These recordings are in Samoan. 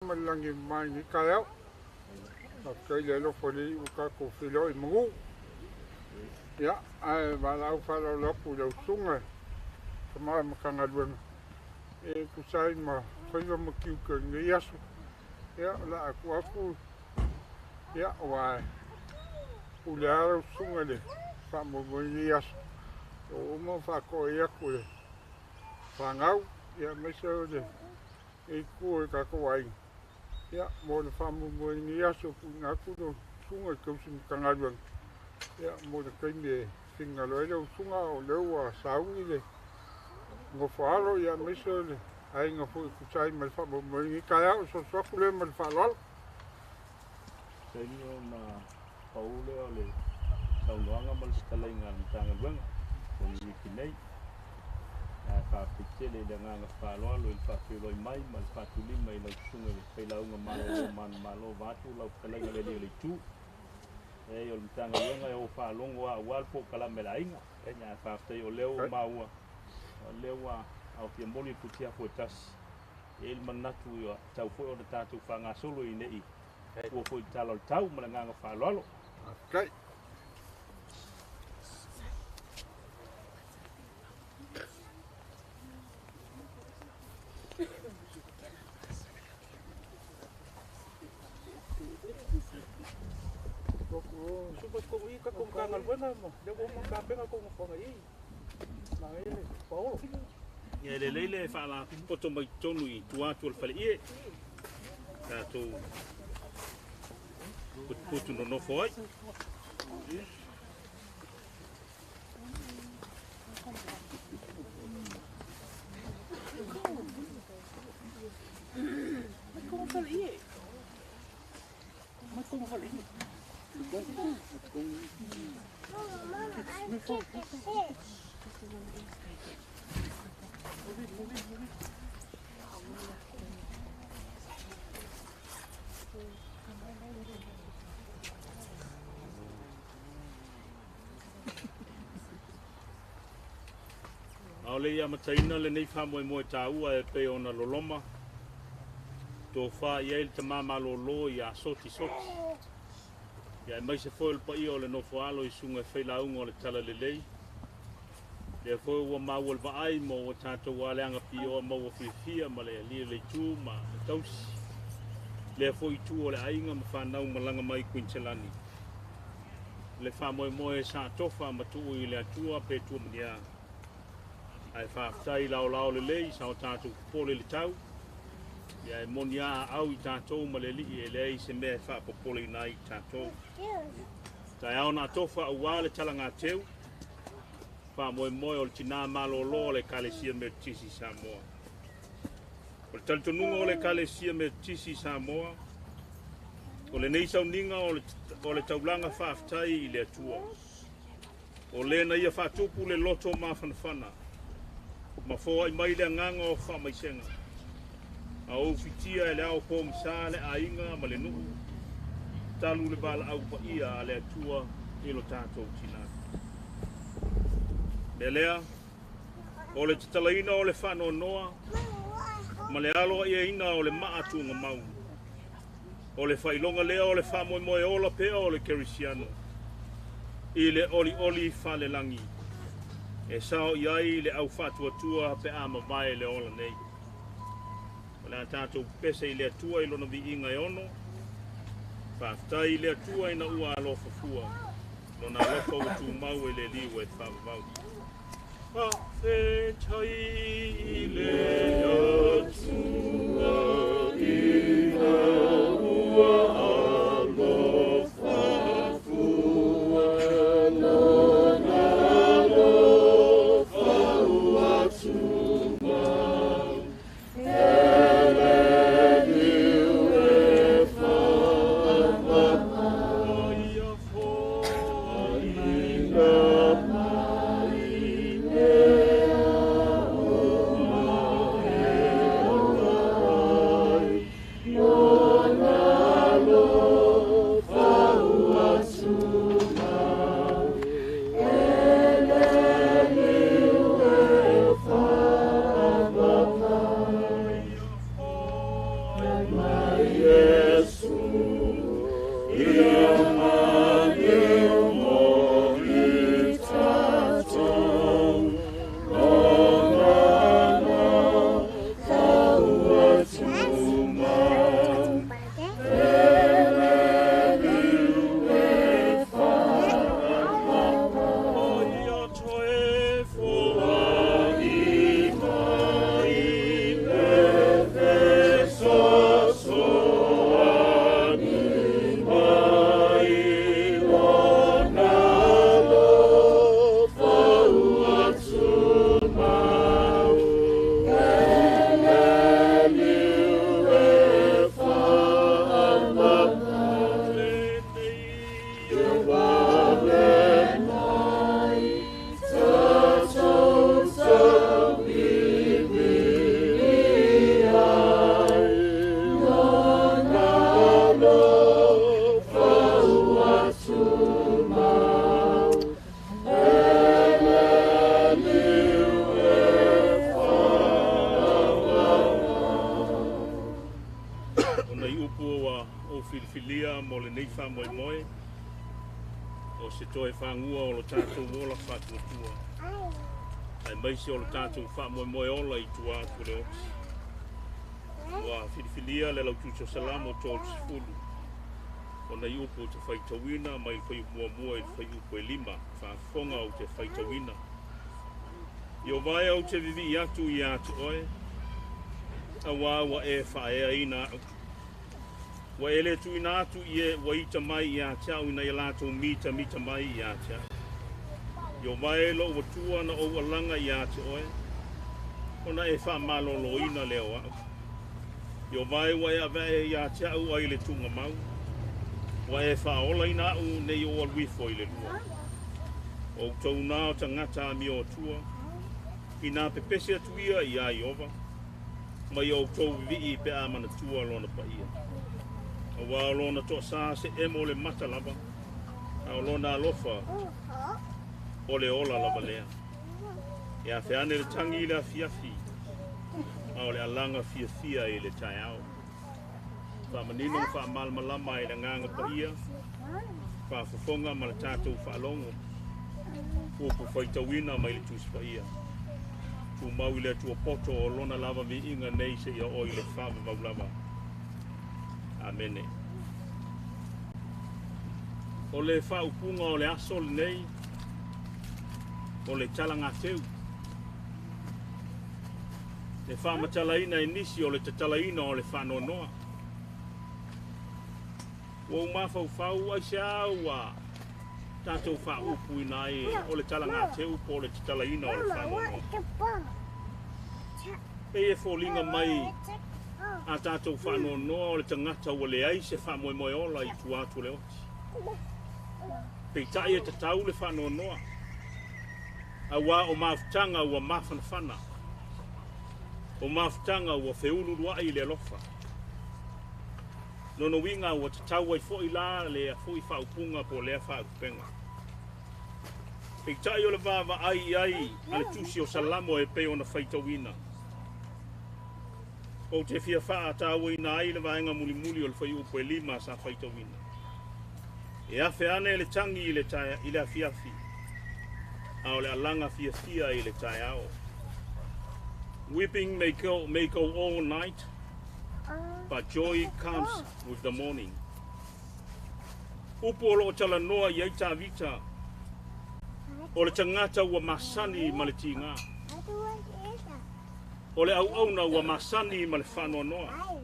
Ma le lagi mai lenei taeao. Faafetai i le alofa o le Alii ua tatou feiloai i manu. Ia, ae valaau faaaloalo atu i lau susuga i le tama o le Matagaluega e tusa ai ma faiva ma tiute o lenei aso. Ia, o le a tuu atu, ia, aua e pule lava lau susuga i le faamoemoe i lenei aso. Ua uma ona faatoai atu e le fanau, ia, aemaise o le itu o le tatou aiga, ia, mo le faamoemoe i lenei aso e tuuina atu lau susuga i le tausi Matagaluega, ia, mo le taimi e finagalo ai lau susuga, o lea ua sauni le nofo alo, ia, aemaise o le aiga foi e tusa ai ma le faamoemoe i lenei taeao. Soso atu lea ma le faaaloalo. Taimi ona pau lea o le saunoaga ma le fetalaiga a le Matagaluega o le wiki nei. Ae faafetai tele i le agaga faaaloalo i le faafeiloai mai ma le faatulima i lau susuga i le failauga malolo manumalo vaeatu lau fetalaiga le alii o le itu. E o le Matagaluega e o faalogo lava aua le polokalame a le aiga. Ae faafetai o lea ua maua, o lea ua aofia moli le futiafu e tasi. E i ai le manatu ua tatau foi ona tatou faagasolo ina ne i fua foi i le tala o le tau ma le agaga faaaloalo. Faafetai. Supa tonu i tatou Matagaluega ma lea ua uma ona tapena tou nofoaga i i. Manaia le paolo. Ia, e lelei le faalapotopoto mai totonu i tua atu o le faleie, tatou putuputu nonofo ai. Mai kogo faleie. Mai kogo faleie. Mama, I take a fish. Move it, move it, move it. A o le i amataina lenei faamoemoe taua e pei ona loloma, tofa i ai le tama malolo ia Soti Soti. Ia aemaise foi o le paia o le nofo alo i susuga i failauga o le Talalelei. Lea foi ua maua le vaai ma ua tatou aleaga pioa maua fiafia ma le alii o le itu ma le tausi. Lea foi itu o le aiga ma fanau malaga mai Kuiniselani. Le faamoemoe sa tofa ma tuu i le Atua pe tua mania. Ae faafetai laolao lelei sa o tatou popole i le tau. Ia e moni a au i tatou ma le alii e leai se mea e faapopoleina ai i tatou. Taeao na atofa aua le talagateu, faamoemoe o le tina malolo o le Ekalesia Metotisi i Samoa. O le talitonuga o le Ekalesia Metotisi i Samoa, o lenei sauniga o le taulaga faafetai i le Atua. O le na ia faatupu le loto mafanafana, ma foai mai le agaga o faamaisega. A ou fitia e le ao pogisa le aiga ma le nuu, talu le valaau paia a le Atua i lo tatou tina. Mea lea, o le tatalaina o le faanoanoa, ma le aloaiaina o le maa tuugamau. O le faailoga lea o le faamoemoe ola pea o le kerisiano, i le olioli falelagi, e sao i ai le au faatuatua pe a mavae le ola nei. O le a tatou pese i le Atua i lona viiga e ono, faafetai i le Atua ina ua alofa fua, lona alofa ua tumau e le liu e faavavau. Faafetai i le Atua ina ua alofa fua, lona alofa ua tumau e le liu e faavavau. Ia foaiina mai mea uma e ola. O nai upu ua ou filifilia mo lenei faamoemoe, o se toe fagua o lo tatou ola faatuatua, aemaise o lo tatou faamoemoe ola i tua atu o le oti. Ua filifilia le Lautusi o Salamo 30, o nai upu ou te faitauina mai le fuaiupu muamua i le fuaiupu e 5, faafofoga ou te faitauina. Ieova e ou te vivii atu ia te oe, auā ua e faaeaina aʻu. Ua e le tuuina atu i e ua ita mai ia te au ina ia latou mitamita mai ia te au. Ieova e loʻu Atua na ou alaga ia te oe, ona e faamalōlōina lea o aʻu. Ieova e ua e aveae ia te au ai le tuugamau, ua e faaolaina aʻu nei ou alu ifo i le lua. O outou na o tagata amio atua, inā pepesi atu ia iā Ieova, ma ia outou vivii pe a manatua lona paia. Auā o lona toasā se emo le mata lava, a o lona alofa o le ola lava lea. E afe ane le tagi i le afiafi, a o le alaga fiafia i le taeao. Faamanino ma faamalamalama ai le Agaga Paia, faafofoga ma le tatou faalogo, upu faitauina mai le Tusi Paia. Tumau i le Atua poto o lona lava viiga nei seia oo i le faavavau lava. Amene. O le faaupuga o le aso lenei, o le talagateu. E faamatalaina e nisi o le tatalaina o le faanoanoa. Ua ou mafaufau aisea ua tatou faaupuina ai o le talagateu po o le tatalaina o le faanoanoa. Pei e foliga mai a tatou faanoanoa o le tagata ua leai se faamoemoe ola i tua atu o le oti. Peitai e tatau le faanoanoa, auā o mafutaga ua mafanafana, o mafutaga ua feuluuluai i le alofa. Lona uiga ua tatau ai foi la lea foi faaupuga po o lea faaupega. Peitai o le vaavaai i ai a le Tusi o Salamo e pei ona faitauina, ou te fia faatauaina ai le vaega mulimuli o le fuaiupu e 5 sa faitauina. E afe ane le tagi i le, i le afiafi, a o le alaga fiafia i le taeao. Weeping may go all night, but joy comes with the morning. Upu o loo talanoa i ai Tavita, o le tagata ua masani ma le tigā. O le auauna ua masani ma le faanoanoa.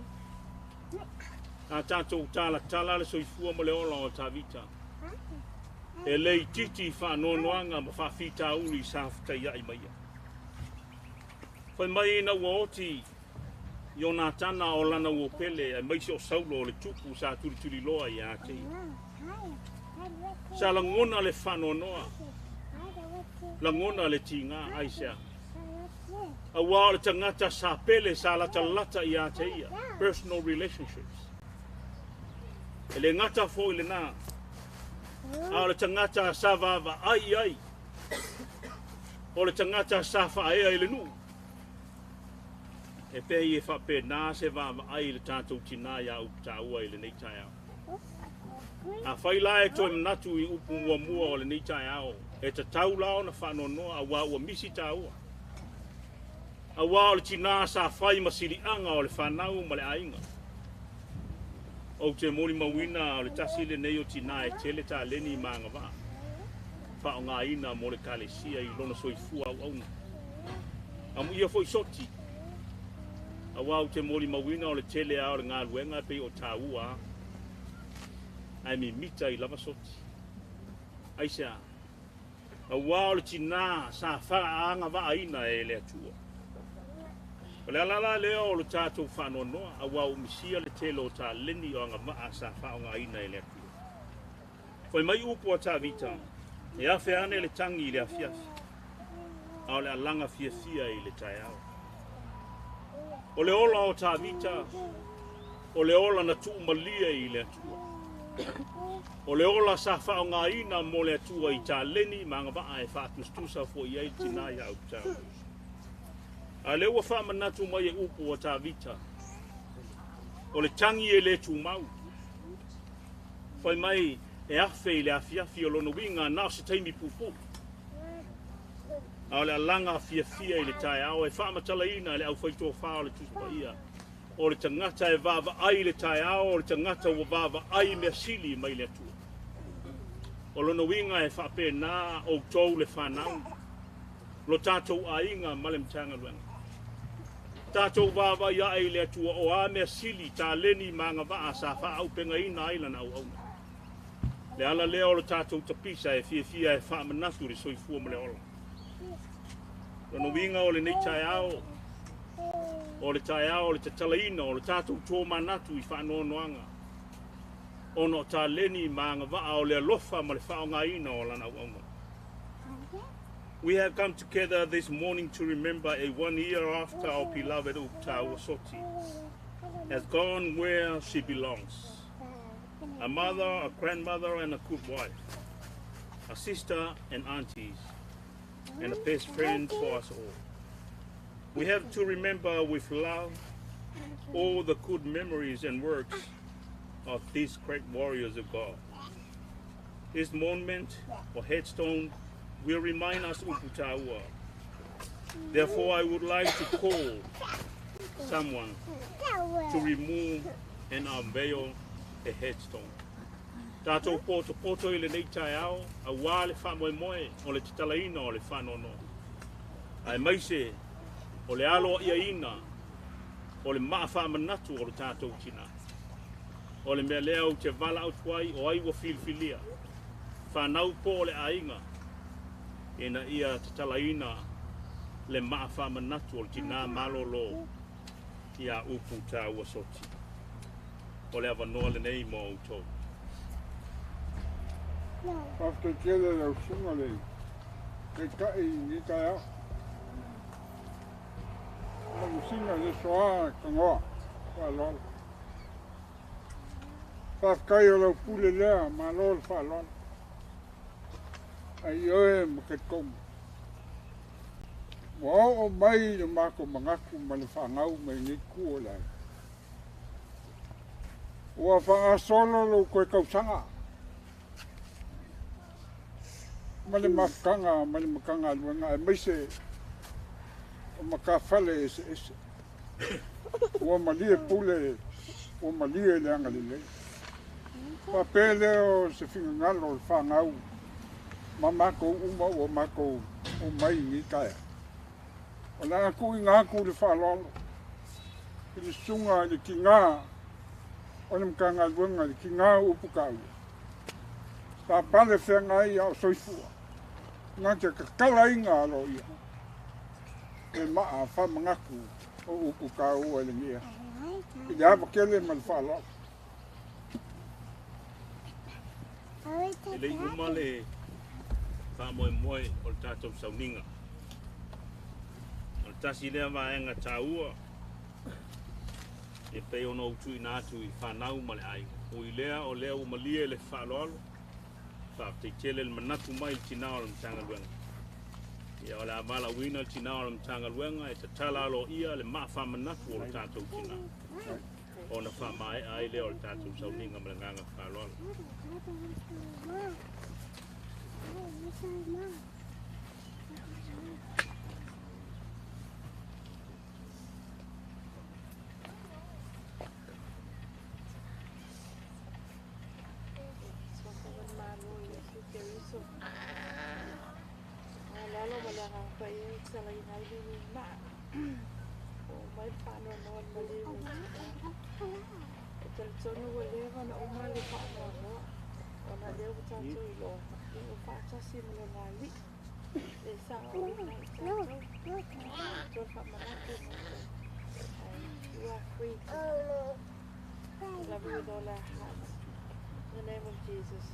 A tatou talatala le soifua ma le ola o Tavita, e le itiiti faanoanoaga ma faafitauli sa fetaiai ma ia. Fai mai ina ua oti Ionatana o lana uo pele, aemaise o Saulo o le tupu sa tulituliloa ia te ia. Sa lagona le faanoanoa, lagona le tigā, aisea? Auā o le tagata sa pele sa latalata ia te ia, personal relationships. E le gata foi lenā, a o le tagata sa vaavaai i ai, o le tagata sa faaea i le nuu. E pei e faapena se vaavaai i le tatou tinā iā Uputaua i lenei taeao. Afai la e toe manatu i upu muamua o lenei taeao, e tatau la ona faanoanoa auā ua misi taua. Auā o le tinā sa fai ma siliaga o le fanau ma le aiga. Ou te molimauina o le tasi lenei o tinā e tele taleni ma agavaa faaaogaina mo le Ekalesia i lona soifua auauna. Amuia foi Soti, auā ou te molimauina o le tele lava o le galuega e pei o taua lava, ae mimita ai lava Soti. Aisea? Auā o le tinā sa faaagavaaina e le Atua. O le ala la lea o le tatou faanoanoa, auā ua misia le tele o taleni o agavaa sa faaaogaina e le Atua. Fai mai upu a Tavita, E afe ane le tagi i le afiafi, a o le alaga fiafia i le taeao. O le ola o Tavita, o le ola na tuumalie i le Atua. O le ola sa faaaogaina mo le Atua i taleni ma agavaa e faatusatusa foi i ai le tinā iā Uputaua. A o lea ua faamanatu mai e upu a Tavita, o le tagi e le tumau. Fai mai e afe i le afiafi o lona uiga na o se taimi puupuu. A o le alaga fiafia i le taeao e faamatalaina e le aufaitofa o le Tusi Paia, o le tagata e vaavaai i le taeao, o le tagata ua vaavaai i mea sili mai le Atua. O lona uiga e faapena outou le fanau, lo tatou aiga ma le Matagaluega. Tatou vaavaai ae i le Atua o a mea sili, taleni ma agavaa sa faaaupegaina ai lana auauna. Le ala lea o le tatou tapisa e fiafia e faamanatu le soifua ma le ola. Lona uiga o lenei taeao, o le taeao o le tatalaina o le tatou tomanatu i faanoanoaga, ona o taleni ma agavaa o le alofa ma le faaaogaina o lana auauna. We have come together this morning to remember a one year after our beloved Uputaua Soti has gone where she belongs. A mother, a grandmother, and a good wife. A sister and aunties, and a best friend for us all. We have to remember with love all the good memories and works of these great warriors of God. This monument or headstone will remind us Uputaua. Therefore, I would like to call someone to remove and unveil the headstone. Tatou potopoto i lenei taeao, auā le faamoemoe o le tatalaina o le faanoanoa, aemaise o le aloaiaina o le maa faamanatu o le tatou tinā. O le mea lea ou te valaau ai o ai ua filifilia, fanau po o le aiga, ina ia tatalaina le maa faamanatu o le tinā malōlō iā Uputaua Soti. O le avanoa lenei mo outou. Faafetai tele i lau susuga le Taitai i lenei taeao. Manusina le soa Tangoa, faaaloalo. Faafetai o lau pule lea, malo le faaaloalo. Ai oe ma talitonu. Ua oo mai le matou manatu ma le fanau mai lenei itu o le aiga. Ua faagasolo lou toe tausaga ma le mafutaga ma le Matagaluega aemaise o matafale eseese. Ua malie pule, ua malie le agalelei. Faapea lea o se finagalo o le fanau ma matou uma ua matou omai i lenei taeao. O le a tuuina atu le faaaloalo i le susuga i le tina o le Matagaluega, le tina o Uputaua. Sa pale feagai a o soifua, na te tatalaina aloaia le maa faamanatu o Uputaua i lenei aso. I le ava tele ma le faaaloalo. E le i uma le faamoemoe o le tatou sauniga. O le tasi lea vaega taua e pei ona ou tuuina atu i fanau ma le aiga. Ui lea o lea ua malie le faaaloalo, faafetai tele le manatu mai i le tinā o le Matagaluega. Ia o le a valaauina le tinā o le Matagaluega e tatala aloaia le maafamanatu o le tatou tinā ona faamaea ai lea o le tatou sauniga ma le agaga faaaloalo. Suafa o le Malo Iesu Keriso. Aloalo ma le Agaga Paia e tatalaina ai lenei maa. Oo mai le faanoanoa i le maliu o le tina. E talitonu ua leva ona uma le faanoanoa ona lea ua tatou iloa ua faatasi ma lona Alii le sao uma i tatou. Toe faamanatu matou. You are free tonight. We love you with all our hearts. In the name of Jesus.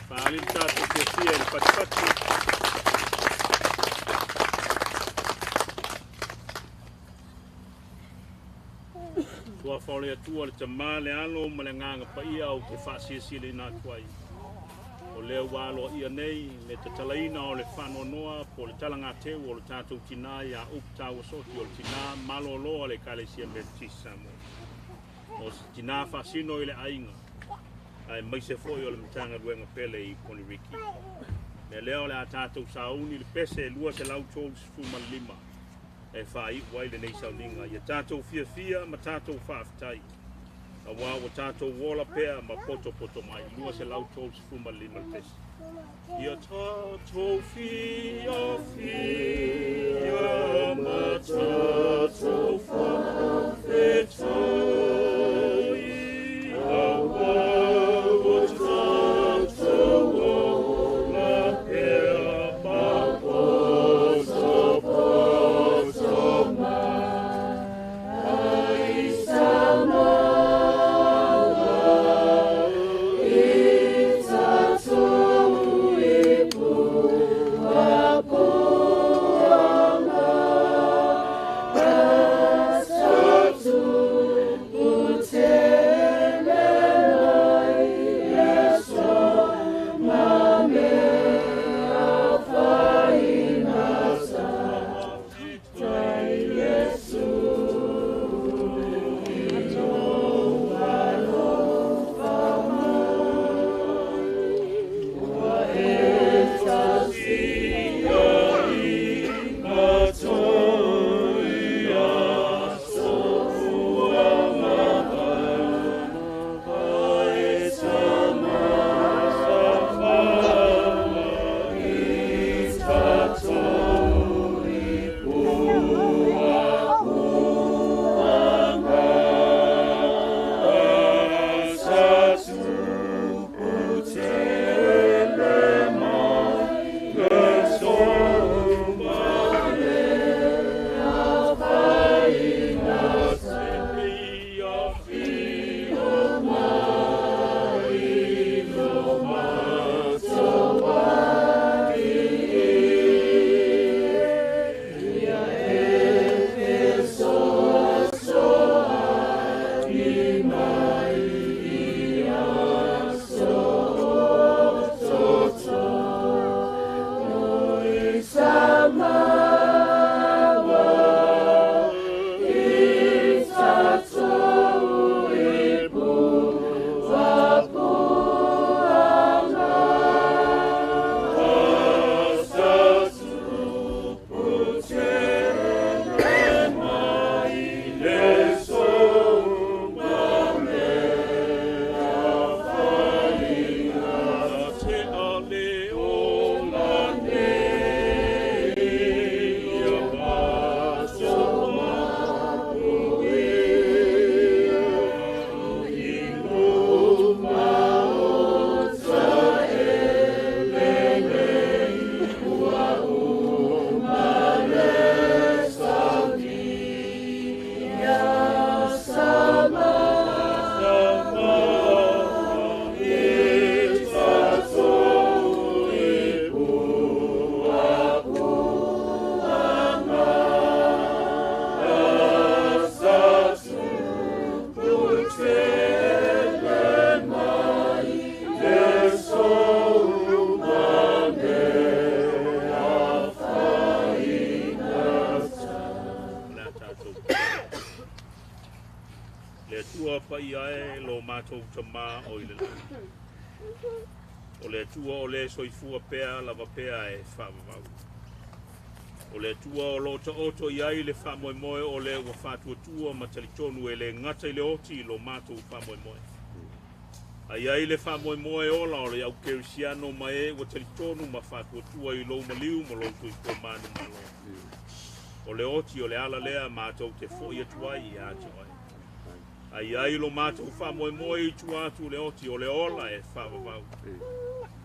Faaali le tatou fiafia i le patipati. Suafa o le Atua le Tamā le Alo ma le Agaga Paia ou te faasilasila atu ai. O lea ua aloaia nei le tatalaina o le faanoanoa po o le talagateu o le tatou tinā ia Upu Taua Soti o le tinā malōlō a le Ekalesia Metotisi Samoa. O se tinā faasino i le aiga aemaise foi o le Matagaluega pele i Poniriki. Mea lea o le a tatou sauni le pese 235 e faaiu ai lenei sauniga. Ia tatou fiafia ma tatou faafetai. Auā ua tatou ola pea ma potopoto mai. 235 le pese. Ia tatou fiafia ma tatou faafetai. Auā ua tatou ola pea ma potopoto mai. matou Tamā o i le lagi. O le Atua o le soifua pea lava pea e faavavau. O le Atua o lo o taoto i ai le faamoemoe o le ua faatuatua ma talitonu e le gata i le oti i lo matou faamoemoe. Ae i ai le faamoemoe ola o le au kerisiano ma e ua talitonu ma faatuatua i lou maliu ma lou soifua manumalo. O le oti o le ala lea matou te fo'i atu ai ia te oe. Ae i ai lo matou faamoemoe i tua atu o le oti o le ola e faavavau.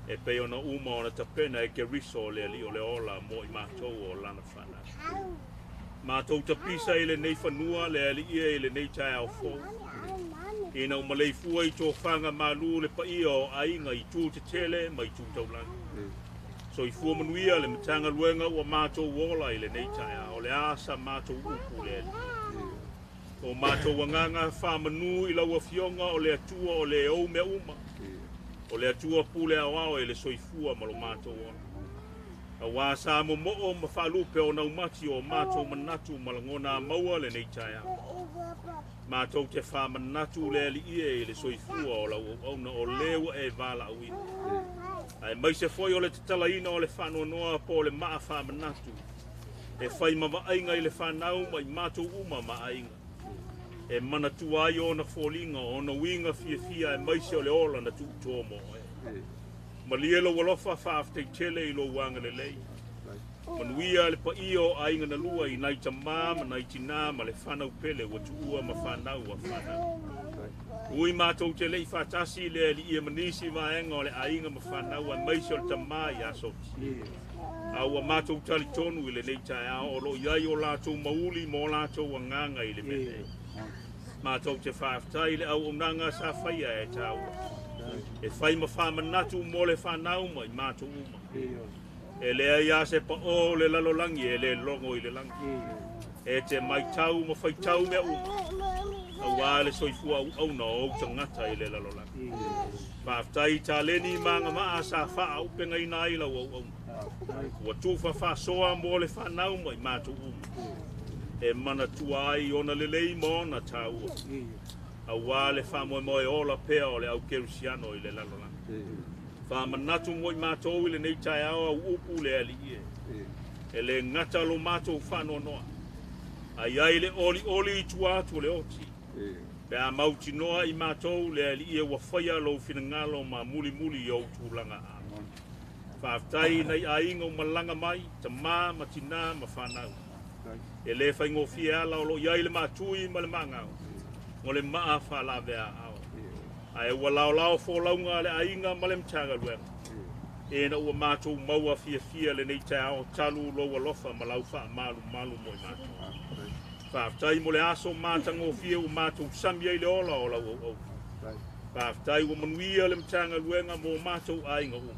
E pei ona uma ona tapena e Keriso le Alii o le ola mo i matou o lana fanau. Matou tapisa i lenei fanua le Alii e i lenei taeao fou. Ina ua maleifua i tofaga malu le paia o aiga i itu tetele ma itu taulagi. Soifua manuia le Matagaluega ua matou ola i lenei taeao. O le a sa matou upu le Alii? O matou agaga faamanu i lau Afioga o le Atua o le ou mea uma, o le Atua pule aoao e le soifua ma lo matou ola. Auā sa momoo ma faalupe o naumati o matou manatu ma lagona a maua lenei taeao. Matou te faamanatu le Alii e i le soifua o lau auauna o le ua e valaauina. Aemaise foi o le tatalaina o le faanoanoa po o le maa faamanatu e fai ma vaaiga i le fanau ma i matou uma ma aiga. E manatua ai ona foliga, ona uiga fiafia aemaise o le ola na tuuto mo oe. Malie lou alofa faafetai tele i lou agalelei. Manuia le paia o aiga na lua i nai tamā ma nai tinā ma le fanau pele ua tuua ma fanau a fanau. Ui matou te le i faatasi i le Alii e ma nisi vaega o le aiga ma fanau aemaise o le tamā ia Soti. A ua matou talitonu i lenei taeao o lo o i ai o latou mauli ma o latou agaga i le mea nei. Matou te faafetai i le auaunaga sa faia e tāua. E fai ma faamanatu mo le fanau ma i matou uma. E leai lava se paʻō o le lalolagi e le logo i le lagi. E te maitau ma faitau mea uma, auā le soifua auauna o ou tagata i le lalolagi. Faafetai i taleni ma agavaa sa faaaupegaina ai lau auauna. Ua tufa faasoa mo le fanau ma i matou uma. E manatua ai ona lelei ma ona taua, auā le faamoemoe ola pea o le au kerisiano i le lalolagi. Faamanatu mo i matou i lenei taeao au upu le Alii e. E le gata lo matou faanoanoa, ae i ai le olioli i tua atu o le oti. Pe a mautinoa i matou le Alii e ua faia lou finagalo ma mulimuli i ou tulaga a. Faafetai i nai aiga ua malaga mai, tamā ma tinā ma fanau. E le faigofie ala o lo o i ai le maatui ma le maagau o le maa faalaveaao. Ae ua laolao folauga a le aiga ma le Matagaluega ina ua matou maua fiafia lenei taeao talu lou alofa ma lau faamalumalu mo i matou. Faafetai mo le aso matagofie ua matou sami ai le ola o lau auauna. Faafetai ua manuia le Matagaluega mo matou aiga uma.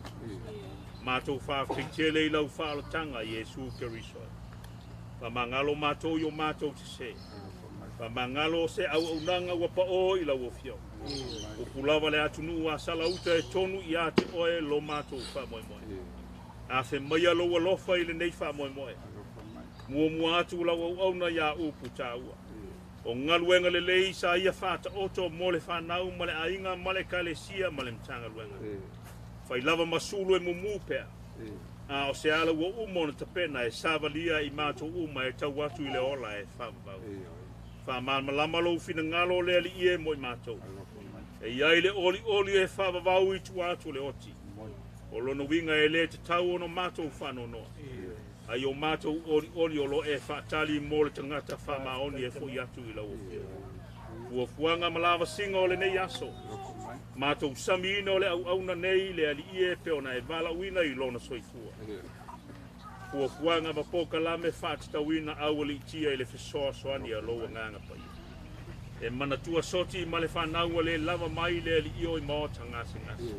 Matou faafetai tele i lau faaolataga Iesu Keriso. Faamagalo matou i o matou sesē. Faamagalo se auaunaga ua paʻō i lau Afioga. Upu lava le atunuu a Salauta e tonu ia te oe lo matou faamoemoe. Afe maia lou alofa i lenei faamoemoe. Muamua atu lau auauna iā upu taua. O galuega lelei sa ia faataoto mo le fanau ma le aiga ma le Ekalesia ma le Matagaluega. Fai lava ma sulu e mumu pea. A o se ala ua uma ona tapena e savalia i matou uma e tau atu i le ola e faavavau. Faamalamalama lou finagalo le Alii e mo i matou. E i ai le olioli e faavavau i tua atu o le oti. O lona uiga e le tatau ona matou faanoanoa. Ai o matou olioli o lo e faatali mo le tagata faamaoni e fo'i atu i lau Afioga. Fuafuaga ma lavasiga o lenei aso, matou samiina o le auauna nei le Alii e pei ona e valaauina i lona soifua. Fuafuaga ma polokalame faatatauina aualiitia i le fesoasoani a lou Agaga Paia. E manatua Soti ma le fanau ua le lava mai le Alii o i maota gasegase.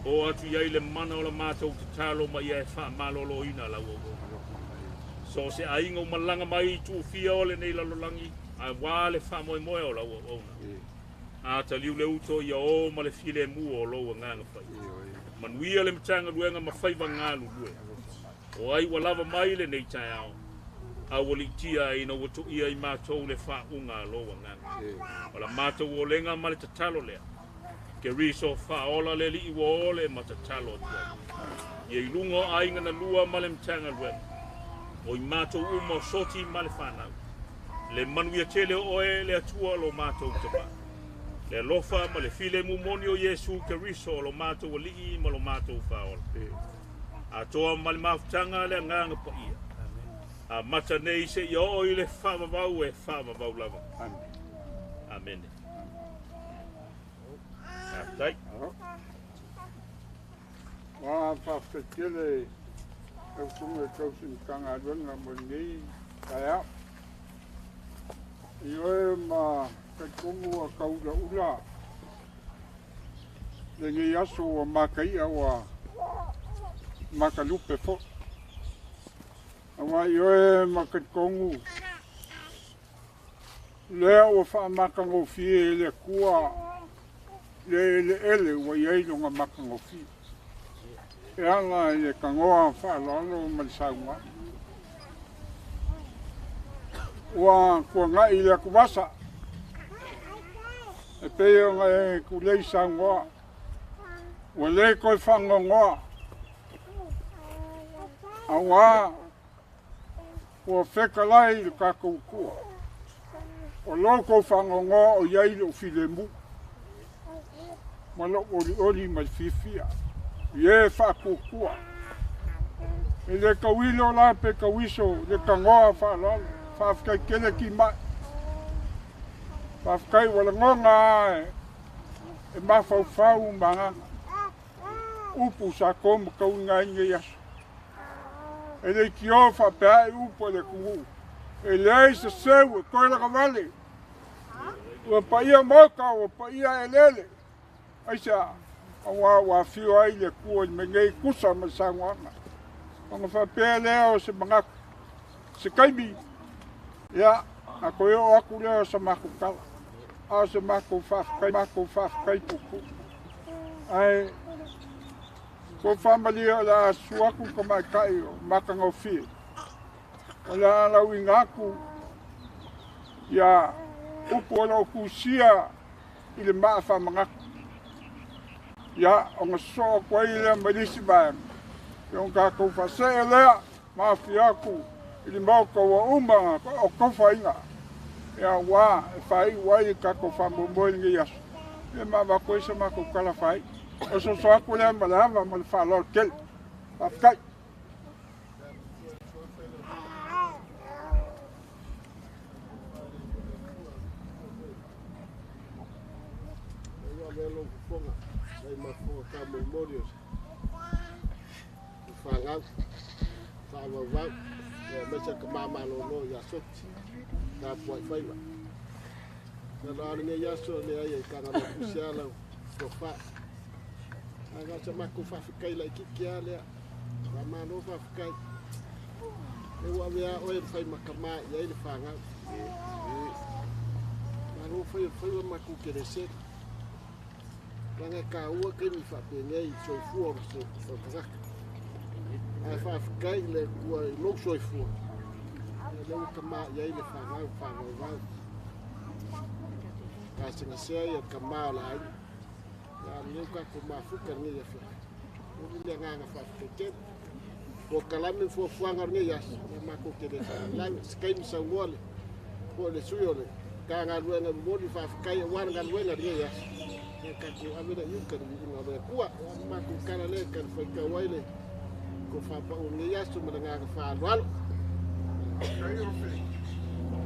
Oo atu i ai le mana o la matou tatalo ma ia e faamaloloina lau auauna. So o se aiga ua malaga mai i tuufia o lenei lalolagi, auā le faamoemoe o lau auauna. A taliu le uto ia o ma le filemu o lou Agaga Paia. Manuia le Matagaluega ma faiva galulue. O ai ua lava mai lenei taeao. Aualiitia ai ina ua tuia i matou le faauuga a lou Agaga. O la matou olega ma le tatalo lea, Keriso faaola le Alii ua ole ma tatalo atu ai. Ia i luga o aiga na lua ma le Matagaluega, o i matou uma o Soti ma le fanau, le manuia tele o oe le Atua lo matou Tama, le alofa ma le filemu moni o Iesu Keriso o lo matou Alii ma lo matou Faaola. Atoa ma le mafutaga a le Agaga Paia. Amata nei seia oo i le faavavau e faavavau lava. Amene. Faafetai. Ua faafetai tele lau Susuga i tausi Matagaluega mo lenei taeao. Ioe ma talitonu ua taulaula lenei aso ua mataia ua matalupe foi. Aua ioe ma talitonu lea ua faamatagofie e le Atua le eleele ua i ai lona matagofie e ala i le tanoa faaaloalo ma le saunoaga. Ua tuanai le atuvasa e pei ona e tulei saunoa, ua le toe faanoanoa auā ua fetalai le tatou Atua. O lo outou faanoanoa o i ai lou filemu ma lou olioli ma le fiafia i e faatuatua. E le tauilo la pe tauiso le tanoa faaaloalo. Faafetai tele timai. Faafetai ua lagona lava e mafaufau ma agaga upu sa to ma tauiga ai lenei aso. E leitioa faapea ae upu a le atunuu, e leai se seu e toe lagavale. Ua paia maota, ua paia eleele. Aisea? Aua ua afio ai le Atua i le mea nei, tusa ma le saunoaga. Ona faapea lea o se manatu, se taimi, ia, na toe oo atu lea o sa matou tala, a o se matou faafetai, matou faafetai puupuu. Ae ua faamalie o le a susu atu le tamaitai o matagofie, o le a lauina atu ia upu o lo o tusia i le maa faamanatu. Ia, ona sosoo atu ai lea ma le isi vaega, ia ona tatou faasee lea ma afio atu i le Maota ua uma o tofaina, ia aua e faaiu ai le tatou faamoemoe i lenei aso, ia ma avatu ai se matou tala faaiu. O le soso atu lea ma le ava ma le faaaloalo tele. Faafetai. Ua avea lou fofoga mai ma fofoga taumolimoli o fanau faavauvau aemaise ka mamalolo ia Soti tapuai faiva. Na loa lenei aso leai e tagalotusi a lau tofa. Ae na o se matou faafetai laitiiti lava lea. Faamalo faafetai. E ua avea oe e fai ma tama i ai le fanau. Malo fai o le faiva matou te le selu. Leaga e taua taimi faapenei i le soifua o le tagata. Ae faafetai i le Atua i lou soifua, ia lea ua tama i ai le fanau faavauvau. Gasegasea ia tama o le aiga. Ia lea ua tatou mafuta lenei afiafi. Momoli le agaga faafetai tele. Polokalame ma fuafuaga o lenei aso, ia matou te le faalavelave. Se taimi saunoa le po o le sui o le Matagaluega e momoli le faafetai aua le galuega i lenei aso. Ia tatou ave lea i uta i le viiga o le Atua. Ia o le matou tala lea e talifuaitau ai le tofa pau o lenei aso ma le agaga faaaloalo. Faafetai Ofe.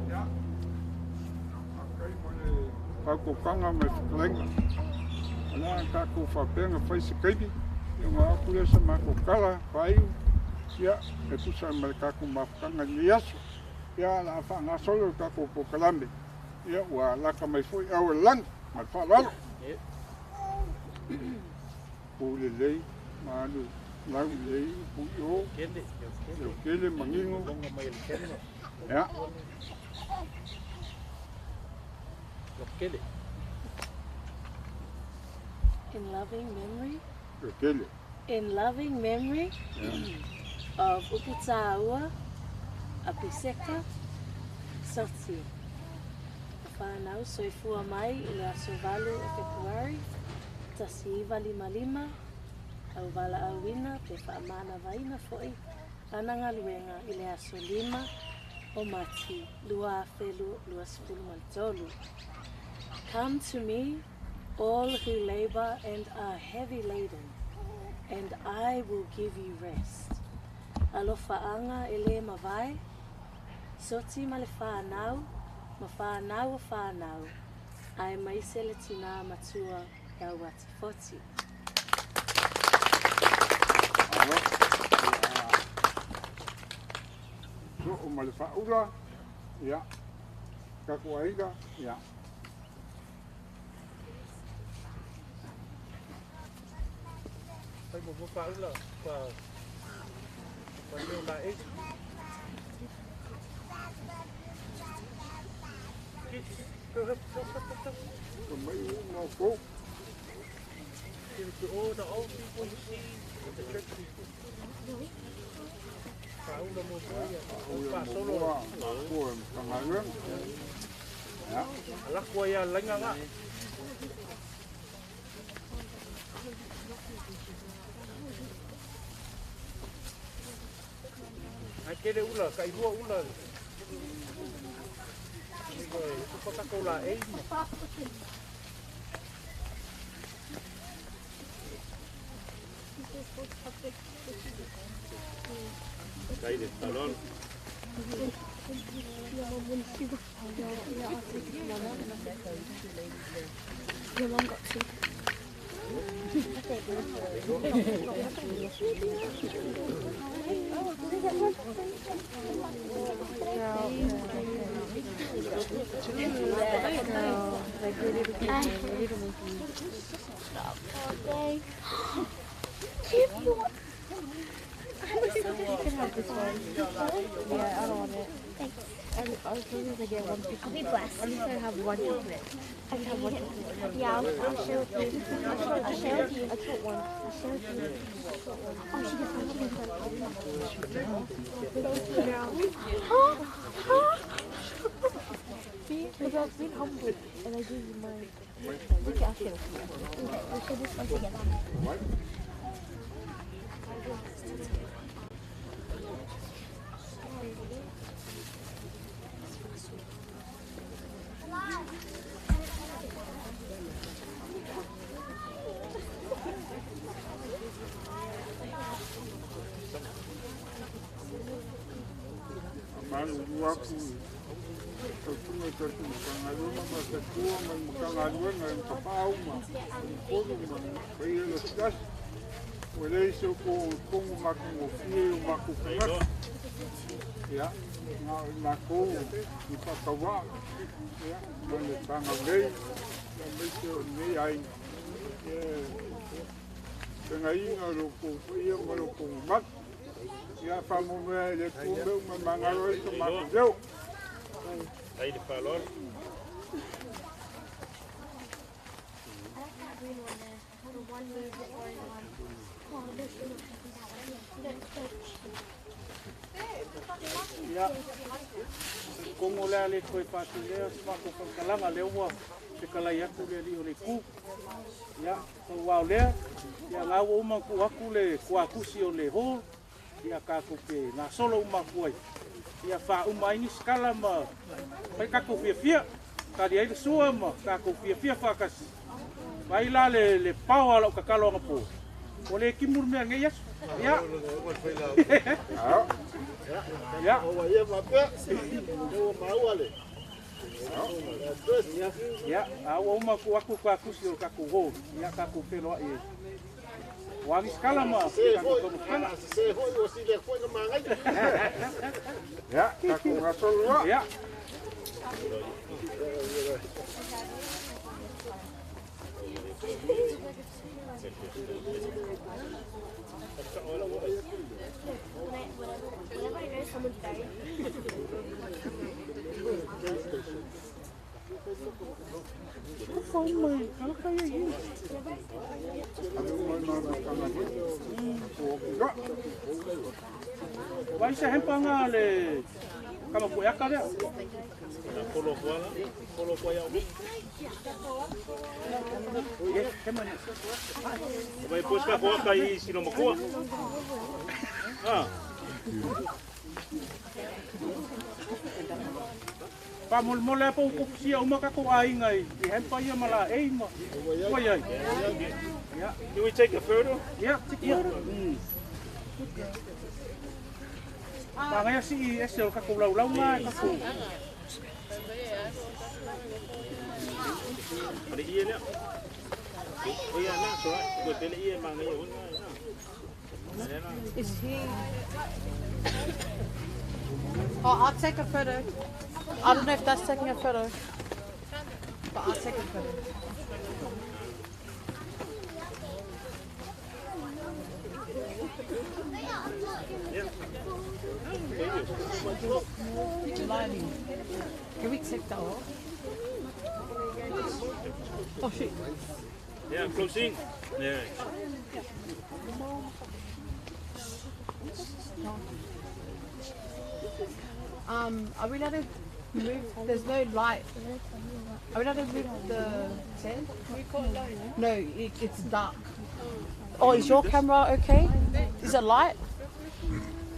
Ia, faafetai mo le faautautaga ma le fetalaiga. O le a tatou faapea ona fai se taimi, ia ona oo atu lea o se matou tala faaiu, ia, e tusa ai ma le tatou mafutaga i lenei aso. Ia, o le a faagasolo le tatou polokalame, ia, ua lata mai foi ao o le lagi. Ma le faaaloalo. Pule lelei ma alu lau lelei upu i o, leotele manino. Ia. In loving memory. Leotele. In loving memory of Upu Tāua, Apiseka Soti. O whānau soifua mai i le aso 8 o Februari 1955, au wala auina pe whaamana vaina foi lana galuega i le aso 5 o Mati 2023. Come to me, all who labor and are heavy laden, and I will give you rest. Alofa anga e le mavae, Soti ma le whānau, ma whānau o whānau, ai maise le tina matua e au ati foti. Alo, so o ma le faaula, ia, kako aiga, ia. Fai mo mo faaula pa pa leo la e. O mai u no ko. Give it to all the old people you see, the church people. Faaula mo mo ia. Ula Pa mo solo. moa, ko e matagaluega. Ia. Alako ia lainga nga. Ai kele ula, ka ilua ula. Ni ko e whakako la e. Kai le talon. Your mum got two. All day. Give you one. You can have this one. Yeah, I don't want it. Thanks. As long as I get one piece. I'll be blessed. At least I have one chocolate. I can have one chocolate. Yeah, I'll share with you. I'll share with you. I just want one. I'll share with you. Oh, she gets one. She gets one. Thank you, girl. Huh? Huh? See, because I've been humble and I gave you mine. Okay, I'll share with you. Okay, we'll share this one together. What? Malu aku tautuga tatou matagaluega ma tatua ma le matagaluega e matapaa uma tolu ma paia le asilasi ua leai se togo matagofie o matou tagata, ia na o i matou i faatauā, ia ma le tagaulei ia maise o lenei aiga ia feagaiga o lo kou paia ma lo kou mamalu. Ia faamomoea i le Atua mea uma e magalo ai so matou leo. Ai le faaaloalo. I like that green one there. The one with the orange one. Oh, no, no, that one. Don't, don't. Ia, kongo lea le toe whātulea, si mako whankalanga le ua te kalai atu le li o le ku. Ia, tau wao lea, ia ngā ua uma ku aku le kuakusi o le hall, ia kākou ke ngā solo uma ku ai. Ia wha uma ai nisi kala ma pai kākou fiafia, kari ai le sua ma kākou fiafia whakasi. Mai la le pao ala o kakalo anga pō. O le kimuru mea ngei aso. Ia. Ia. Ua ia mapea, ua maua le. Ia, a ua uma ku aku kuakusi o kākou hall. Ia kākou wheloa i e. Wa nisi kala ma Se kākou foi, tomo kala. se foi, o si le foi na mangai. Ia, tatou gasoloa. Ia. Whenever I know someone's buried, Ave uma i ma matagaluega tatou o kiloa. Vai se hempanga le Kama po aka lea. Polo kuala, polo kwa iau. Ia, kema ni. Vai pos ka koa kai sino makua. Ah. Pa mol mole po ko sia uma ka ko ainga i hempa ia mala ei ma. Oi ai. Yeah. Do we take a photo? Yeah, take a photo. Pa ngai si ese o ka ko lau lau ma ka ko. Pare ia lea. O ia na so ai. Ko tele ia ma ngai o na. Is he? Oh, I'll take a photo. I don't know if that's taking a photo, but I'll take a photo. Can we take that off? Oh shit. Yeah, close in. Yeah. Are we allowed to move? There's no light. Are we allowed to move the tent? No, it's dark. Oh, is your camera okay? Is it light?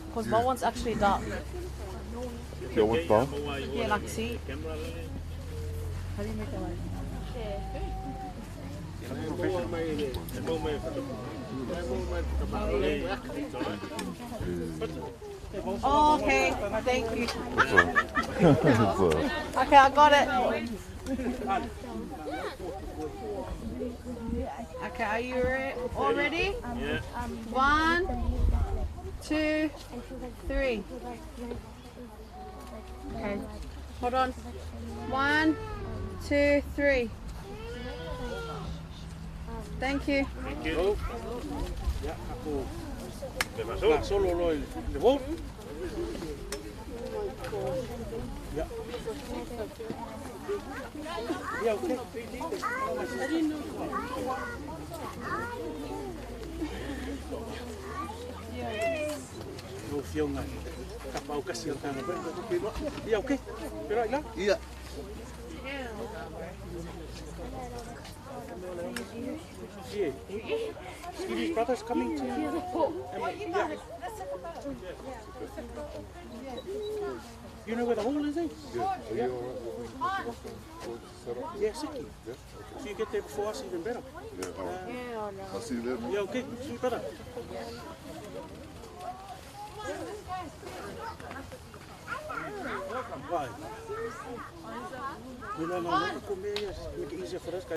Because my one's actually dark. Your one's dark? Yeah, like see. How do you make it light? Oh, okay, thank you. Okay, I got it. Okay, are you all ready? Yeah. 1, 2, 3. Okay, hold on. 1, 2, 3. Thank you. Thank you. Yeah, ako. Solo lo le vote. Yeah. Yeah, okay. No fionga. Kapau kasi ang tama. Yeah, okay. Pero ila? Yeah. Yeah. Stevie's brother's coming to. Yeah. You know where the hall is, eh? Yeah. Are you all right with me? Set up? Yeah, Siki. Yeah, okay. If you get there before us, even better. Yeah, all right. I'll see you there. Yeah, okay. See you better. Why? No, no, no. Make it easier for us guys.